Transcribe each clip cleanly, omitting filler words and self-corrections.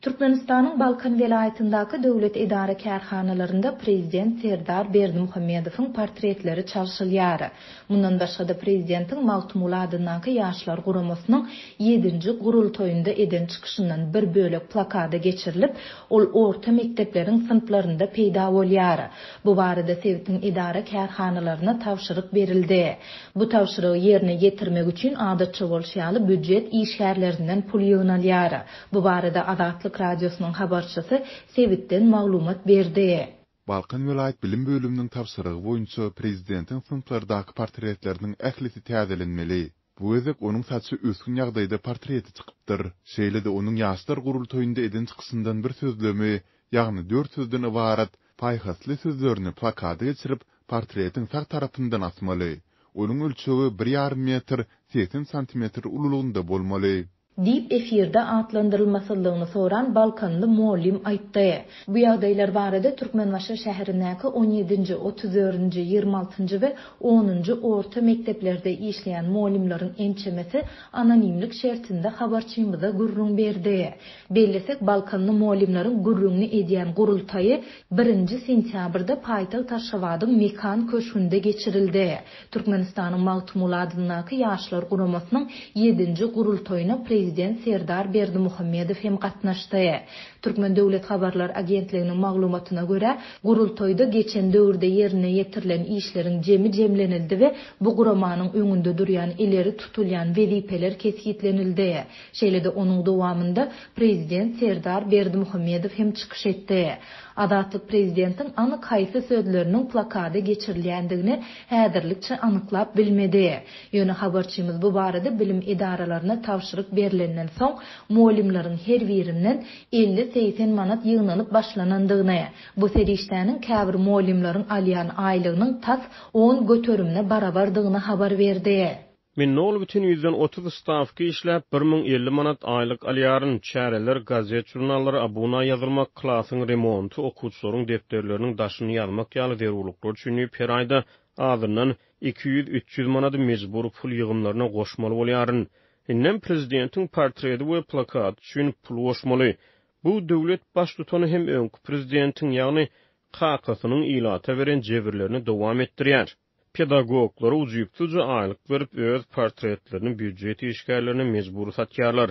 Türkmenistanyň Balkan welaýatyndaky döwlet edara-kärhanalarynda prezident Serdar Berdimuhamedowyň portretleri çalşylýar. Mundan başga-da, prezidentiň Magtymguly adyndaky Ýaşlar guramasynyň ýedinji gurultaýynda eden çykyşyndan bir bölek plakada geçirilip, ol orta mekdepleriň synplarynda peýda bolýar. Bu barada sebitiň edara-kärhanalaryna tabşyryk berildi. Bu tabşyrygy ýerine ýetirmek üçin, adatça bolşy ýaly, býujet işgärlerinden pul ýygnalýar. Bu barada Azatlyk Radiosynyň habarçysy sebitden maglumat berdi. Balkan welaýat bilim bölüminiň tabşyrygy boýunça prezidentiň synplardaky portretleriniň ählisi täzelenmeli. Bu gezek onuň saçy ösgün ýagdaýda portreti çykypdyr. Şeýle-de onuň Ýaşlar gurultaýynda eden çykyşyndan bir sözlemi, ýagny dört sözden ybarat paýhasly sözlerini plakada geçirip, portretiň sag tarapyndan asmaly. Onuň ölçegi bir ýarym metr 80 santimetr ululygynda bolmaly. Diýip, efirde atlandyrylmasyzlygyny soran balkanly mugallym aýtdy. Bu ýagdaýlar barada Türkmenbaşy şäherindäki on ýedinji, 30 dördünji, 20 altynjy we onunjy orta mekdeplerde işleýän mugallymlaryň ençemesi anonimlik şertinde habarçymyza gürrüň berdi. Bellesek, balkanly mugallymlaryň gürrüňini edýän gurultaýy birinji sentýabrda paýtagt Aşgabadyň Mekan köşgünde geçirildi. Türkmenistanyň Magtymguly adyndaky Ýaşlar guramasynyň ýedinji gurultaýyna Prezident Serdar Berdimuhamedow hem gatnaşdy. Türkmen döwlet habarlar agentliginiň maglumatyna görä, gurultaýda geçen döwürde ýerine ýetirilen işleriň jemi jemlenildi we bu guramanyň öňünde durýan ileri tutulýan wezipeler kesgitlenildi. Şeýle-de onuň dowamynda Prezident Serdar Berdimuhamedow hem çykyş etdi. Azatlyk prezidentiň anyk haýsy sözleriniň plakada geçirilýändigini häzirlikçe anyklap bilmedi. Ýöne habarçymyz bu barada bilim edaralaryna tabşyryk berlenden soň, mugallymlaryň her birinden 50-segsen manat ýygnalyp başlanandygyny, bu serişdäniň käbir mugallymlaryň alýan aýlygynyň tas on göterimine barabardygyny habar berdi. Men nol bütin ýüzden 30 stawka işläp, 1050 manat aýlyk alýaryn. Çäreler, gazet-žurnallara abuna ýazylmak, klasyň remonty, okuwçylaryň depderleriniň daşyny ýazmak ýaly zerurlyklar üçin diýip, her aýda azyndan 200-300 manady mejbury pul ýygymlaryna goşmaly bolýaryn. Indem prezidentiň portreti we plakaty üçin pul goşmaly. Bu döwlet baştutany hem öňki prezidentiň, ýagny kakasynyň ilata beren jebirlerini dowam etdirýär. Pedagoglara ujypsyzja aýlyk berip, öz portretlerini býujet işgärlerine mejbury satýarlar.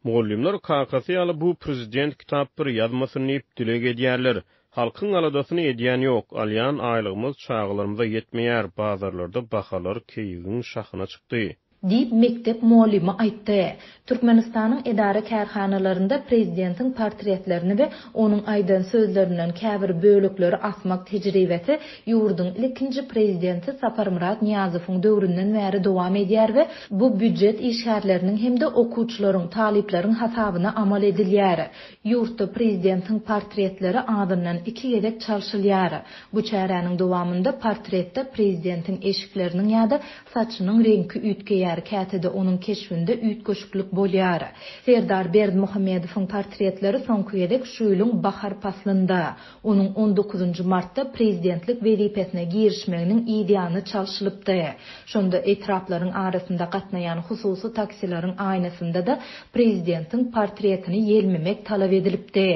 Mugallymlar kakasy ýaly bu prezident kitap bir ýazmasyn diýip dileg edýärler. Halkyň aladasyny edýän ýok. Alýan aýlygymyz çagalarymyza ýetmeýär, bazarlarda bahalar keýigiň şahyna çykdy. Diýip, mekdep mugallymy aýtdy. Türkmenistanyň edara-kärhanalarynda prezidentiň portretlerini we onuň aýdan sözlerinden käbir bölekleri asmak tejribesi ýurduň ilkinji prezidenti Saparmyrat Nyýazowyň döwründen bäri dowam edýär we bu býujet işgärleriniň hem-de okuwçylaryň, talyplaryň hasabyna amal edilýär. Ýurtda prezidentiň portretleri azyndan iki gezek çalşylýar. Bu çäräniň dowamynda portretde prezidentiň eşikleriniň ýa-da saçynyň reňki üýtgeýär, käte-de onuň keşbinde üýtgeşiklik bolýar. Serdar Berdimuhamedowyň portretleri soňky gezek şu ýylyň bahar paslynda, onuň on dokuzynjy martda prezidentlik wezipesine girişmeginiň yzýany çalşylypdy. Şonda etraplaryň arasynda gatnaýan hususy taksileriň aýnasynda-da prezidentiň portretini ýelmemek talap edilipdi.